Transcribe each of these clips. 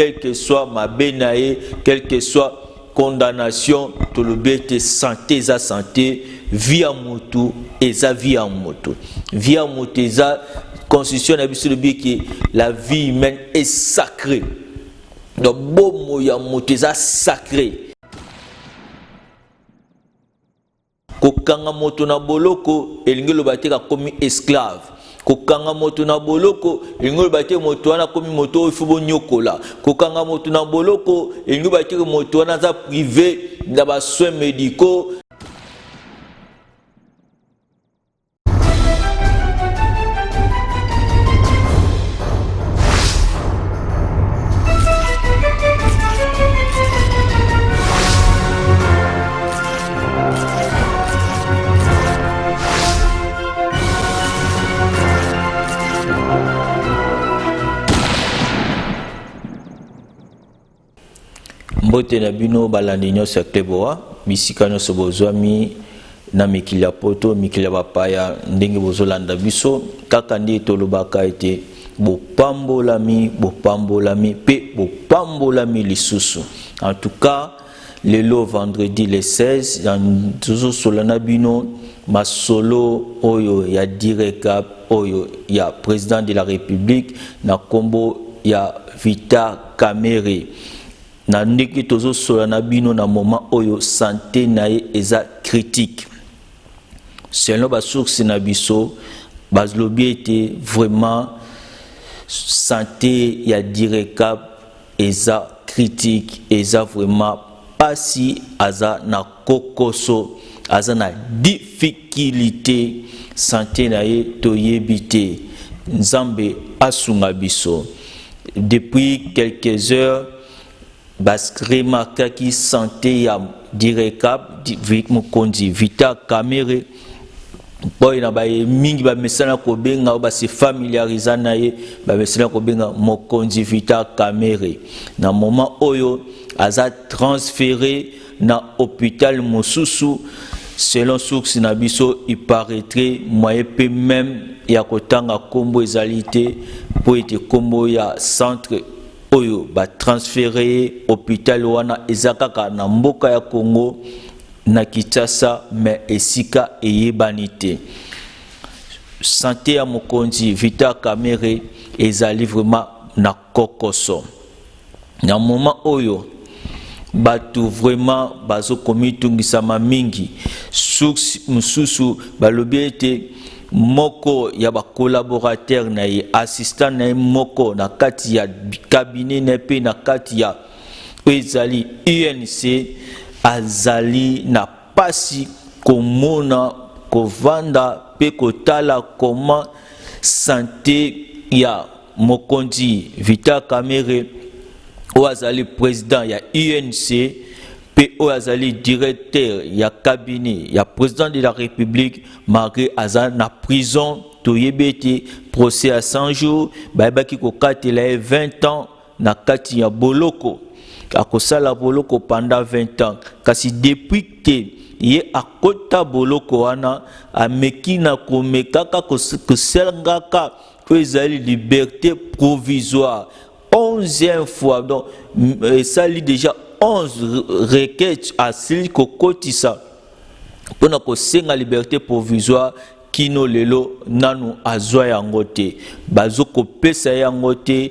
Quel que soit mabe na ye, quel que soit condamnation, tolobi ete santé eza santé, vie ya motu eza vie ya motu, vie ya motu eza. Constitution na biso elobi eke la vie humaine est sacrée, donc bomoi ya moto eza sacré. Kokanga moto na boloko elingi eloba te akomi esclave. Kokanga moto na boloko elingi oloba te moto wana akomi moto oyo fo bonyokola. Kokanga moto na boloko elingi oloba te moto wana aza privé na basoins médicaux. Mbote na bino balandi nyonso ya Cleboa, bisika nyonso bozwami na mikili ya poto, mikili ya bapaya, ndenge bozolanda biso kaka nde tolobaka ete bopambolami, bopambolami mpe bopambolami lisusu. En tout cas, lelo vendredi le 16, tozosola na bino masolo oyo ya direcap oyo ya président de la République na nkombo ya Vital Kamerhe. Na ndenge tozosola na bino na moment oyo, santé na ye eza critique. Selon basource na biso, balobi ete vraiment santé ya direcap eza critique, eza vraiment pasi, aza na kokoso, aza na difficulté, santé na ye toyebi te. Nzambe asunga biso. Depuis quelques heures, baremarkaki santé ya direcap mokonzi Vital Kamerhe, mpo na baye mingi bamesana kobenga oyo base familiariza na ye, bamesana kobenga mokonzi Vital Kamerhe. Na moment oyo aza transféré na hôpital mosusu. Selon source na biso, il paraîtrait moyen mpe même ya kotanga nkombo ezali te, mpo ete nkombo ya centre oyo batransféré ye, hôpital wana, eza kaka na mboka ya Congo, na Kinshasa, mais esika eyebani te. Santé ya mokonzi Vital Kamerhe ezali vraiment na kokoso. Na moment oyo, bato vraiment bazokomitungisama mingi. Source mosusu balobi ete moko ya bacollaborateur na ye, assistant na ye moko na kati ya cabinet na ye mpe na kati ya oyo ezali UNC, azali na pasi komona, kovanda mpe kotala koma santé ya mokonzi Vital Kamerhe, oyo azali président ya UNC mpe oyo azali directeur ya cabinet ya président de la République, malgré aza na prison. Toyebi ete procès ya 100 jours, bayebaki kokatela ye 20 ans na kati ya boloko, akosala boloko pendant 20 ans. Kasi depuis te ye akota boloko wana, ameki na komekaka kosengaka oyo ezali liberté provisoire 11e fois. Donc esali déjà 11 requêtes asili kokotisa mpona kosenga liberté provisoire. Kino lelo nanu azwa yango te, bazokopesa yango te.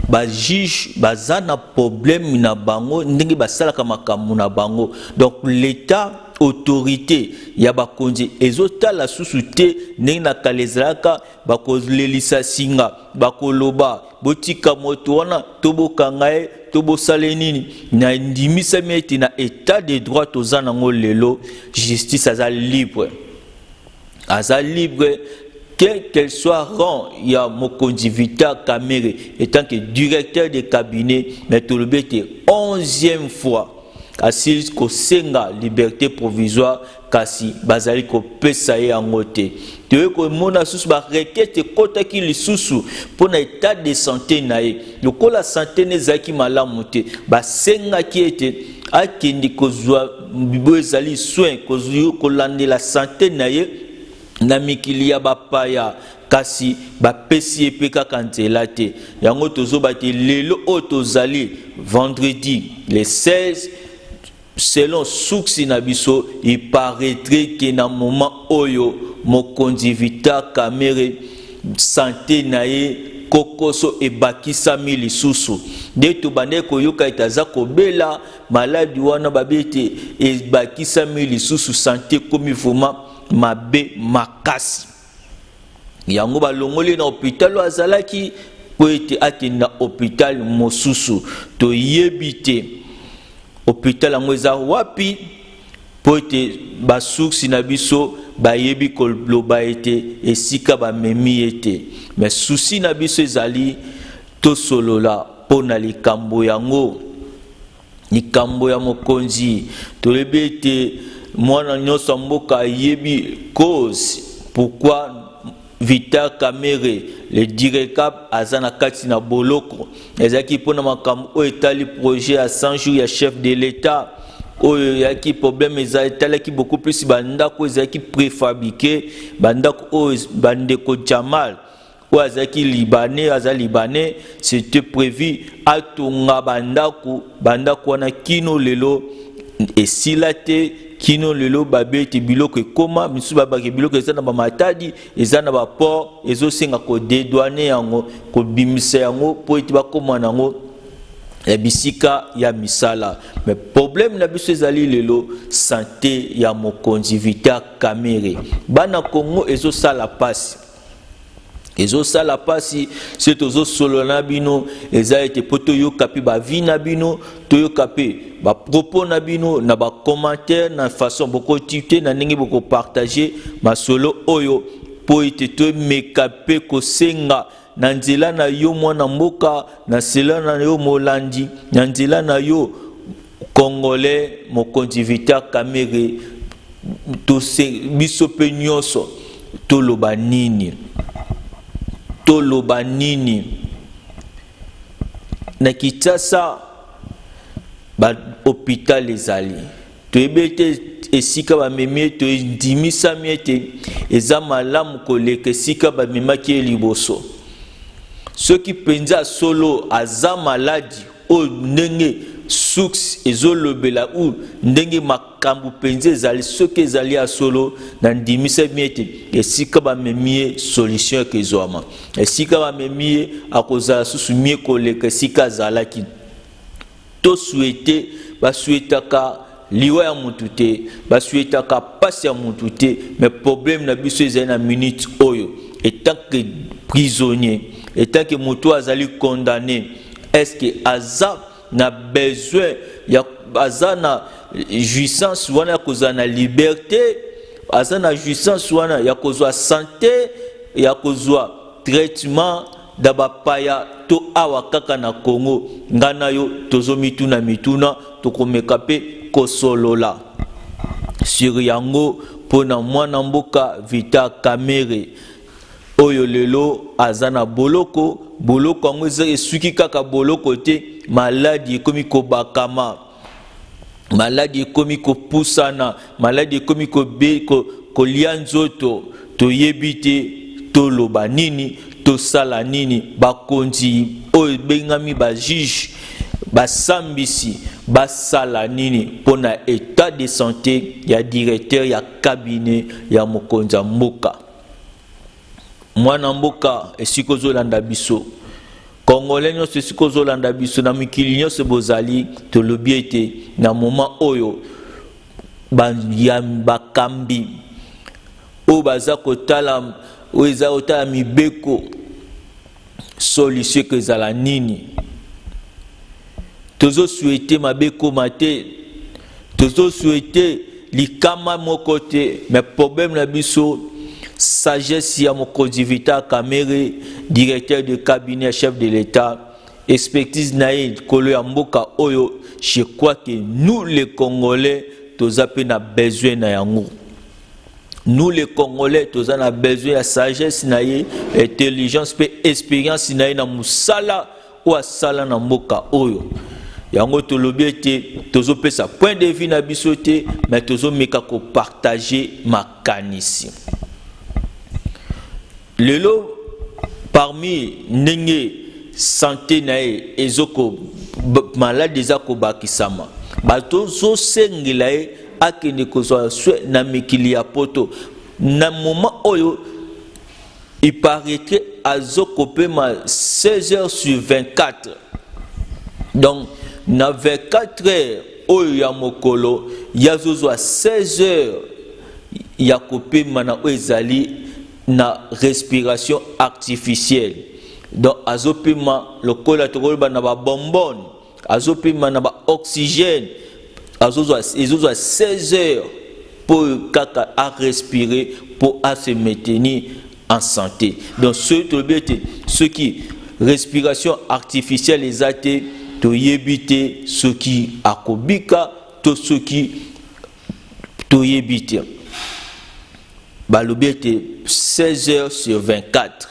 Bajuge baza na problème na bango, ndenge basalaka makambo na bango. Donc l'état, autorité ya bakonzi ezotala susu te ndenge na kala ezalaka. Bakolelisa singa, bakoloba botika moto wana to bokanga ye to bosala nini. Na ndimisami ete na état de droit toza nango lelo, justice aza libre, aza libre. Quel qu'elle soit rang ya mokonzi Vital Kamerhe étant que directeur de cabinet, mais tolobi ete 11e fois asili kosenga liberté provisoire, kasi bazali kopesa ye yango te. Toyei komona susu barequête ekɔtaki lisusu mpo na état de santé na ye. Lokola santé ne ezalaki malamu te, basengaki ete akende kozwa boyo ezali soin, kolandela santé na ye na mikili ya bapaya. Kasi bapesi ye mpe kaka nzela te. Yango tozoba te lelo oyo tozali vendredi le 16, selon source na biso, il paraîtrait que na moment oyo mokonzi Vital Kamerhe, santé na ye kokoso ebakisami lisusu. Nde tobandaki koyoka ete aza kobela maladi wana, babi ete ebakisami lisusu, santé ekomi vraiment mabe makasi. Yango balongoli na hôpital oyo azalaki mpo ete akende na hôpital mosusu. Toyebi te hôpital yango eza wapi, mpo ete basource na biso bayebi koloba ete esika bamemi ye te. Mais souci na biso ezali tosolola mpo na likambo yango, likambo ya mokonzi. Toyebi ete mwana nyonso ya mboka ayebi cause pourquoi Vital Kamerhe, le dircab, aza na kati na boloko. Ezalaki mpona makambo oyo etali projet ya 100 jours ya chef de l'État, oyo eyaki problème etalaki beaucoup plus bandako ezalaki préfabriqué, bandako oyo bandeko Jamal oyo azalaki Libanais, aza Libanais, c'était prévu atonga bandako. Bandako wana kino lelo esila te. Kino lelo babe ete biloko ekóma misusu, babaki biloko eza na bamatadi, eza na baport, ezosenga kodédouaner yango, kobimisa yango mpo ete bakóma nango ya bisika ya misala. Mais problème na biso ezali lelo santé ya mokonzi Vital Kamerhe. Bana Congo, ezosala pasi, ezosala mpasi. Se tozosolola na bino eza ete mpo toyoka mpe baavis na bino, toyoka mpe bapropos na bino na bacommentaire, na façon bokoti te, na ndenge bokopartager masolo oyo, mpo ete tomeka mpe kosenga na nzela na yo mwana mboka, na nzela na yo molandi, na nzela na yo Congolais, mokonzi Vital Kamerhe, biso mpe nyonso toloba nini? Toloba nini? Na Kinshasa bahôpital ezali. Toyebi ete esika bamemi ye, toendimisami ete eza malamu koleka esika bamemaki ye liboso. Soki mpenza solo aza maladi oyo ndenge source ezolobela u ndenge makambo mpenza ezali, soki ezali ya solo, na ndimisami ete esika bamemi ye, solution ekezwama. Esika bamemi ye, akozala susu mieux koleka esika azalaki. Tosouhaiter, basouhaitaka liwa ya mutu te, basouhaitaka pasi ya mutu te. Mais problème na biso ezali na minute oyo, étant que prisonnier, étant que motu azali condamné, est ce que aza na besoin ya, aza na jouissance wana ya kozala na liberté, aza na jouissance wana ya kozwa santé, ya kozwa traitement da bapaya to awa kaka na Congo? Ngai na yo tozomituna mituna, tokomeka mpe kosolola sur yango mpo na mwana mboka Vital Kamerhe oyo lelo aza na boloko. Boloko yango eza esuki kaka boloko te, maladi ekomi kobakama, maladi ekomi kopusana, maladi ekomi kolia nzoto. Toyebi te toloba nini, tosala nini. Bakonzi oyo ebengami bajuge, basambisi, basala nini mpona état de santé ya directeur ya cabinet ya mokonzi ya mboka? Mwana mboka, esika ozolanda biso, Congolais nyonso, esika ozolanda biso na mikili nyonso bozali, tolobi ete na moment oyo bakambi oyo baza kotala, oyo eza kotala mibeko, solution eko ezala nini? Tozosouhaiter mabe ekóma te, tozosouhaiter likama moko te. Mais problème na biso, sagesse ya mokonzi Vital Kamerhe, directeur de cabinet chef de l'État, expertise na ye likolo ya mboka oyo, je crois que nous les Congolais toza mpe na besoin na yango. Nous les Congolais toza na besoin ya sagesse na ye, intelligence mpe expérience na ye na mosala oyo asala na mboka oyo. Yango tolobi ete tozopesa point de vue na biso te, mais tozomeka kopartager makanisi. Lelo, parmi ndenge santé na ye ezoko malade eza kobakisama, bazosengela ye akende kozwa soin na mikili ya Poto. Na moment oyo, il paraîtrait azokopema 16 heures sur 24. Donc na 24 heures oyo ya mokolo, ye azozwa 16 heures ya kopema na oyo ezali na respiration artificielle. Donc azopema lokola tokoloba na babombone, azopema na baoxygène, azozwa, ezozwa 16 heures mpo kaka arespirer, mpo ase maintenir en santé. Donc soki tolobi ete soki respiration artificielle eza te, toyebi te soki akobika to soki toyebi te. Balobi ete 16 heures sur 24,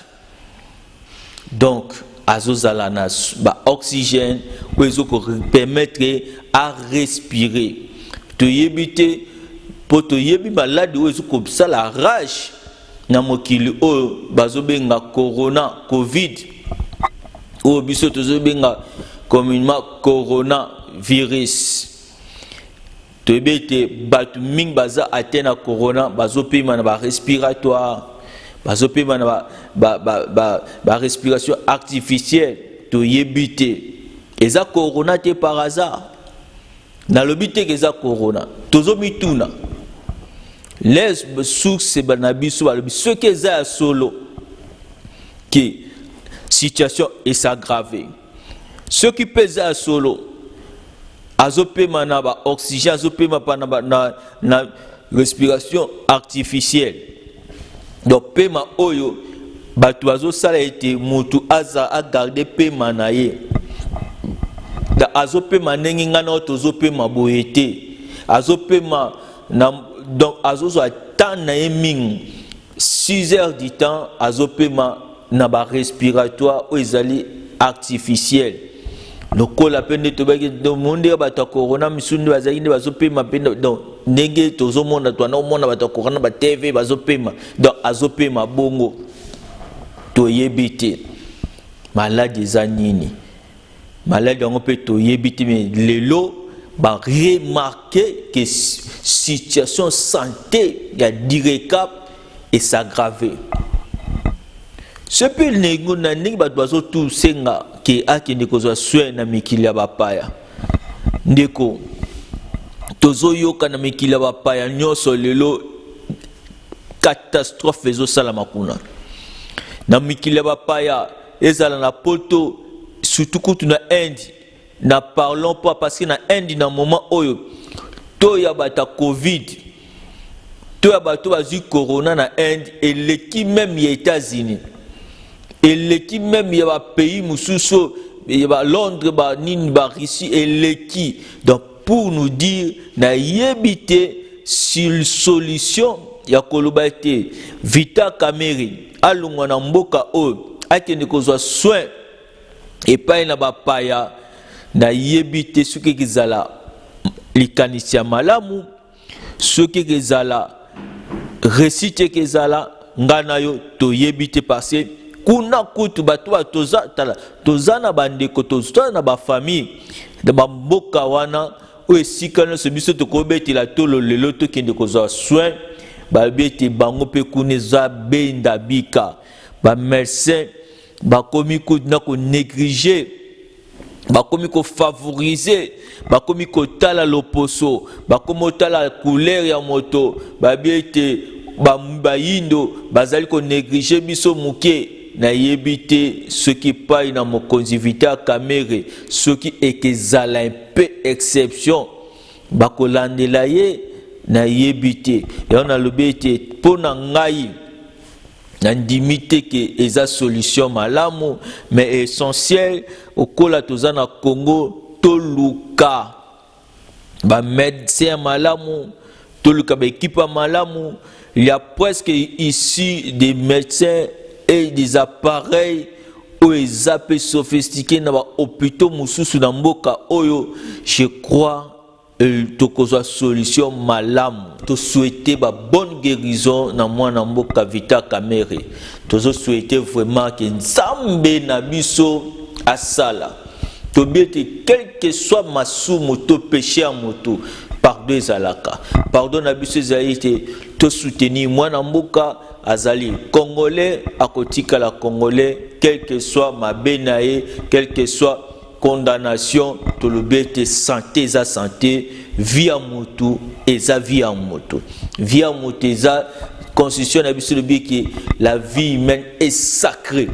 donc azozala na baoxygène oyo ezokopermettre arespirer. Toyebi te, mpo toyebi maladi oyo ezokosala rage na mokili oyo bazobenga corona, Covid, oyo biso tozobenga communément corona virus. Toyebi ete bato mingi baza ate na corona, bazopema na barespiratoire, bazopema na barespiration ba, ba, ba artificielle. Toyebi te, eza corona te par hasard. Nalobi te ke eza corona, tozomituna. Les sources na biso balobi soki eza ya solo ke situation es'aggrave, soki mpe eza ya solo azopema na baoxygène, azopema mpa na respiration artificielle, donc pema oyo bato bazosala ete motu aza agarde pema na ye, azopema ndenge ngai na oyo tozopema boye te. Azopema na, donc azozwa temps na ye mingi, 6 heures du temps azopema na barespiratoire oyo ezali artificiel, lokola mpe nde tobaki ndenge bato ya corona misu nde bazalaki nde bazopema mpe. Donc ndenge tozomona, twana omona bato ya corona ba TV bazopema, donc azopema bongo. Toyebi te maladi eza nini, maladi yango mpe toyebi te. Mais lelo baremarquer ke situation santé ya Dircab es'aggrave. Soki ndenge na ndenge bato bazotusenga ke akende kozwa soin na mikili ya bapaya, ndeko, tozoyoka na mikili ya bapaya nyonso lelo catastrophe ezosalama kuna na mikili ya bapaya, ezala na Poto, surtout kutu na Inde. N'en parlons pas, parce que na Inde na moment oyo, to ya bato ya Covid, to ya bato bazwi corona na Inde eleki même ya États-Unis, eleki même ya bapays mosusu ya baLondres, banini, baRussie eleki. Donc pour nous dire, nayebi te sur solution ya koloba ete Vital Kamerhe alongwa na mboka oyo, akende kozwa soin epai na bapaya. Nayebi te soki ekozala likanisi ya malamu, soki ekozala réussite, ekozala. Ngai na yo toyebi te, parce kuna kutu bato ba toza, tala, toza na bandeko, toza na bafamille na bamboka wana oyo esika nyonso biso tokobetela tolo lelo tokende kozwa soin. Balobi ete bango mpe kuna eza benda bika, bamédecin bakomi kutu na konégliger, bakomi kofavoriser, bakomi kotala loposo, bakomi kotala couleur ya moto. Babi ete bayindo bazali konégliger biso moke. Nayebi te soki epai na mokonzi Vital Kamerhe, soki ekezala mpe exception, bakolandela ye, nayebi te. Yango nalobi ete mpo na ngai, nandimi te ke eza solution malamu. Mais essentiel, okola toza na Congo, toluka bamédecin ya malamu, toluka baéquipe ya malamu. Il y a presque ici des médecins et des appareils oyo eza mpe sophistiqué na bahôpitaux mosusu na mboka oyo. Je crois Tokozwa solution malamu. Tosouhaite ba bonne guérison na mwana mboka Vital Kamerhe. Tozosouhaite vraiment ke Nzambe na biso asala. Tobi ete quel que soit masumu to péché ya moto, pardon ezalaka. Pardon na biso ezali ete tosoutenir mwana mboka. Azali Congolais, akotikala Congolais, quel que soit mabe na ye, quel que soit condamnation. Tolobi ete santé eza santé, vie ya motu eza vie ya motu, vie ya motu eza. Constitution na biso elobi eke la vie humaine est sacrée.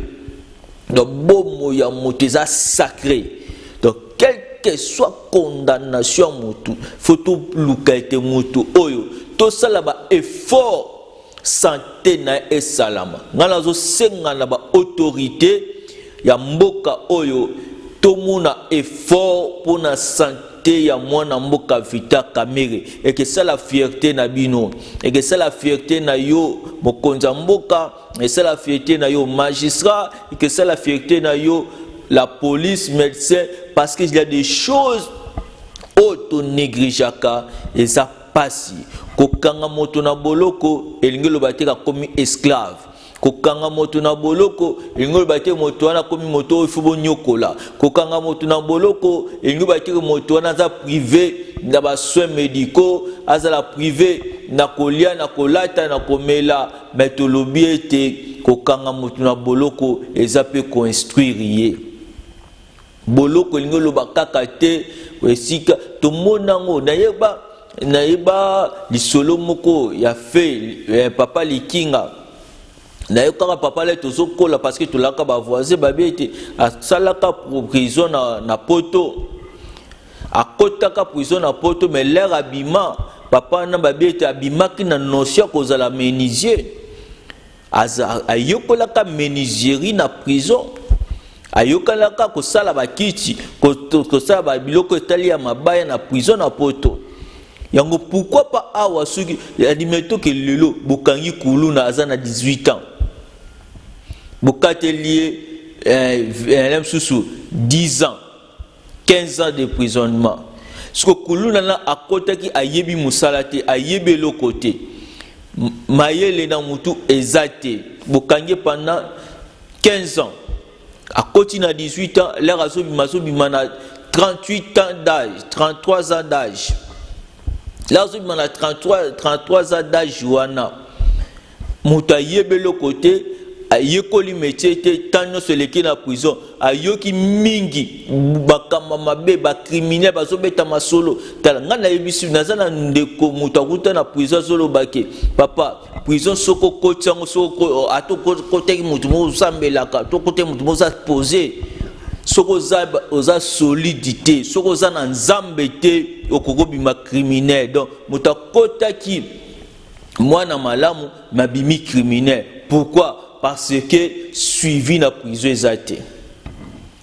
Donc bomoi ya moto eza sacré. Donc quel que soit condamnation ya motu, faut toluka ete motu oyo tosala ba effort, santé na ye esalama. Ngai nazosenga na baautorité ya mboka oyo, tomona effort mpona santé ya mwana mboka Vital Kamerhe. Ekesala fierté na bino, ekesala fierté na yo mokonzi ya mboka, esala fierté na yo magistrat, ekesala fierté na yo la police, médecin, parce que il y a des choses oyo tonégligeaka. Eza pasi. Kokanga moto na boloko elingi eloba te kakomi esclave. Kokanga moto na boloko elingi oloba te moto wana akomi moto oyo ifo bonyokola. Kokanga moto na boloko elingi oloba te moto wana aza privé na basoins médicaux, azala privé na kolia, na kolata, na komela. Mais tolobi ete kokanga moto na boloko eza mpe koinstruire ye. Boloko elingi oloba kaka te esika tomona yango. Nayeba lisolo moko ya fe papa Likinga. Nayokaka papa le tozokola, parce que tolaka bavoisin, babi ete asalaka prison na Poto, akotaka prison na Poto. Mais l'heure abima, papa wana, babi ete abimaki na notion ya kozala menuisier. Ayekolaka menuiserie na prison, ayokalaka kosala bakiti, kosala babiloko etali ya mabaya na prison na Poto. Yango pourquoi pas awa? Soki admettons ke lelo bokangi kuluna, aza na 18 ans, bokateli ye mosusu 10 ans, 15 ans de prisonnement. Siko kuluna na akotaki, ayebi mosala te, ayebi eloko te, mayele na mutu eza te. Bokangi pendant 15 ans, akoti na 18 ans. L'heure azobima, azobima na 38 ans d'âge, 33 ans d'âge. L'heure azobima na 33 ans d'âge wana, moto ayebi eloko te, ayekoli métier te, ntan nyonso eleki na prison, ayoki mingi makambo mabe, bacriminel bazobeta masolo. Tala, ngai nayebisi, naza na ndeko moto akuta na prison, azolobake: "Papa, prison soki okoti yango, soki ata okotaki motu moko osambelaka to okotaki motu moko oza pose, soki oza solide te, soki oza na Nzambe te, okoki obima criminel." Donc moto akotaki mwana malamu, mabimi criminel. Pourquoi? Parce que suivi na prison eza te,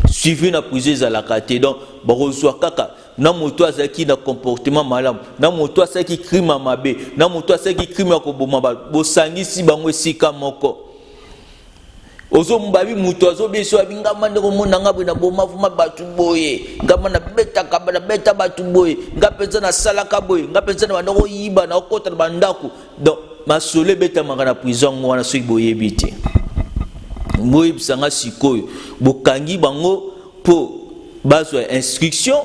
suivi na prison ezalaka te. Donc bakozwa kaka na moto azalaki na comportement malamu, na moto asalaki crime ya mabe, na moto asalaki crime ya koboma bato, bosangisi bango esika moko. Ozombabi moto azobisa abi: "Ngamba nde komona nga boye, naboma vuma bato boye, ngamba nabetaka, nabeta bato boye, nga mpenza nasalaka boye, nga mpenza na banda koyiba, na okota na bandako." Donc masolo ebetamaka na prison yango wana. Soki boyebi te, boyebisanga. Sikoyo bokangi bango mpo bazwa instruction,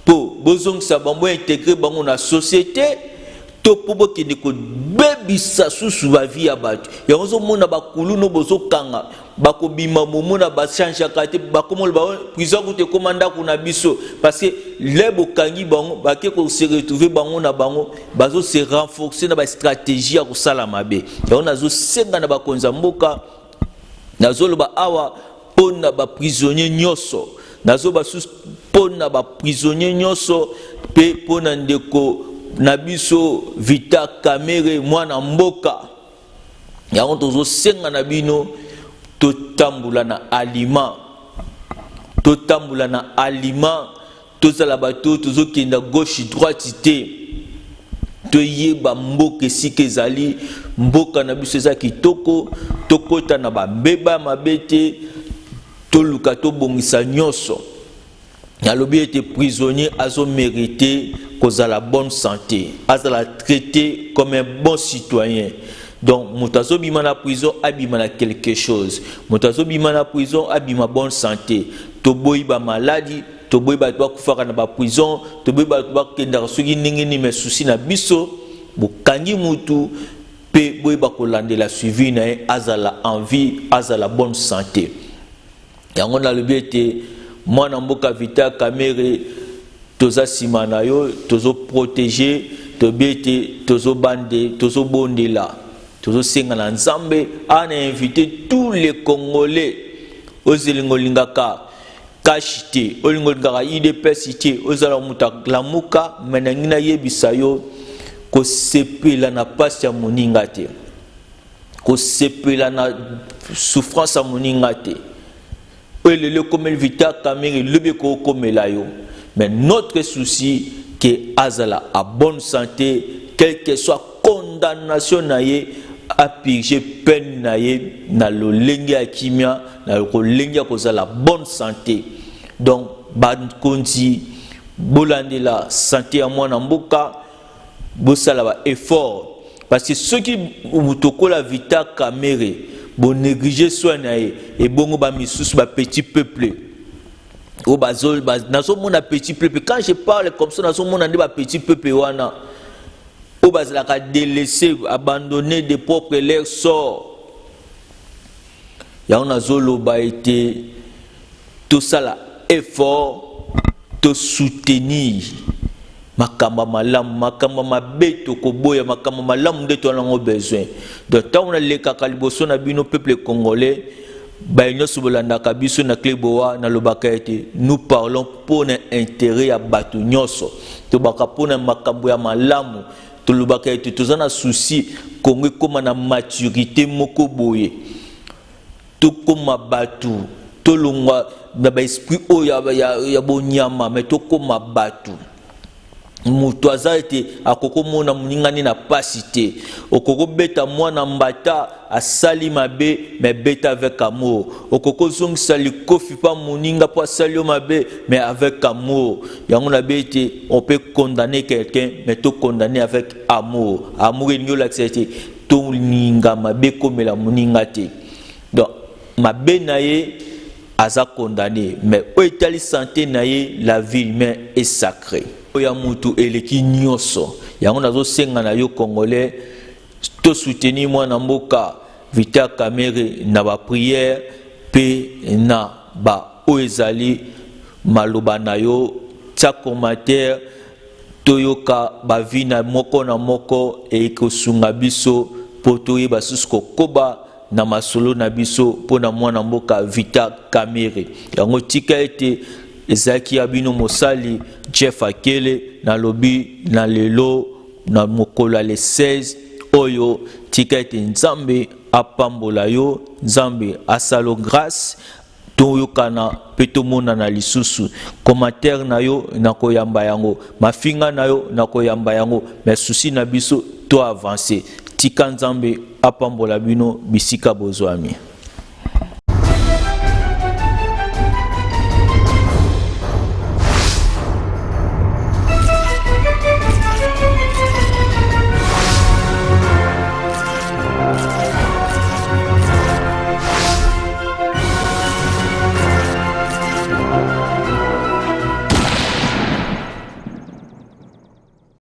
mpo bozongisa bango, intégrer bango na société, to mpo bokende kobebisa susu bavie ya bato? Yango ozomona bakuluna bozokanga, bakobima, momona bachangeaka te, bakomoloba: "Prison kuta ekóma ndako na biso." Parce que le bokangi bango, bake kose retrouver bango na bango, bazose renforcer na bastratégie ya kosala mabe. Yango nazosenga na bakonzi ya mboka, nazoloba awa mpo na baprisonnier nyonso, nazoba susu mpo na baprisonnier nyonso mpe mpo na ndeko na biso Vital Kamerhe, mwana mboka. Yango tozosenga na bino, totambola na alima, totambola na alima, tozala bato tozokenda gauche droite te. Toyeba mboka esika ezali. Mboka na biso eza kitoko, tokɔta na bambeba ya mabe te. Toluka tobongisa nyonso. Nalobi ete prisonnier azo merite kozala bonne santé, azala traité comme un bon citoyen. Donc moto azobima na prison abima na quelque chose, moto azobima na prison abima bonne santé. Toboyi bamaladi, toboyi bato bakufaka na baprison, toboyi bato bakendaka soki ndenge nini. Mais souci na biso, bokangi mutu mpe boyeba kolandela suivi na ye, azala en vie, azala bonne santé. Yango nalobi ete mwana mboka Vital Kamerhe, toza nsima na yo, tozoprotéger. Toyebi ete tozobande, tozobondela, tozosenga na Nzambe. Ana invité tous les Congolais ozelinga olingaka CACH te, olinga olingaka UDPS te, ozala moto alamuka, me nangi nayebisa yo, kosepela na mpasi ya moninga te, kosepela na souffrance ya moninga te. Oyo lelo ekomeli Vital Kamerhe, lobi ekokomela yo. Mais notre souci, ke azala à bonne santé, quelle que soit condamnation na ye, apurge peine na ye na lolenge ya kimia, na lolenge ya kozala bonne santé. Donc bakonzi, bolandela santé ya mwana mboka, bosala ba effort, parce que soki moto okola Vital Kamerhe, bonéglige soin na ye, ebongo bamisusu, bapetit peuple oyo nazomona, petit peuple, quand je parle comme ça, nazomona nde bapetit peuple wana oyo bazalaka délaissé, abandonné de propre leur sort. Yango nazoloba ete tosala effort, tosoutenir makambo malamu. Makambo mabe tokoboya, makambo malamu nde toza nango besoin. Donc ntango nalekaka liboso na bino, peuple congolais, baye nyonso bolandaka biso na Cleboa, nalobaka ete nous parlons mpona intérêt ya bato nyonso, tobaka mpona makambo ya malamu. Tolobaka ete toza na souci Kongo ekóma na maturité moko boye, tokóma bato, tolongwa na baesprit oyo ya bonyama, me tokóma bato. Moto aza ete akokomona moningani na pasi te. Okokobeta mwana mbata asali mabe, me beta avec amour. Okokozongisa likofi mpa moninga mpo asali yo mabe, mais avec amour. Yango nabe ete on peut condamner quelqu'un, mais tocondamner avec amour. Amour elingi olakisa ete tolinga mabe ekomela moninga te. Donc mabe na ye, aza condamné, mais oyo etali santé na ye, la vie humaine est sacrée. Oyo ya mutu eleki nyonso. Yango nazosenga na yo Congolais, tosoutenir mwana mboka Vital Kamerhe na baprière mpe na baoyo ezali maloba na yo. Tia commentaire, toyoka bavi na moko na moko, ekosunga biso mpo toyeba susu kokoba na masolo na biso mpo na mwana mboka Vital Kamerhe. Yango tika ete ezalaki ya bino mosali Jeff Akele. Nalobi na lelo, na mokolo ya le 16 oyo, tika ete Nzambe apambola yo, Nzambe asala grâce. Toyokana mpe tomonana lisusu. Commentaire na yo nakoyamba yango, mafinga na yo nakoyamba yango, mais souci na biso to avance. Tika Nzambe apambola bino bisika bozwami.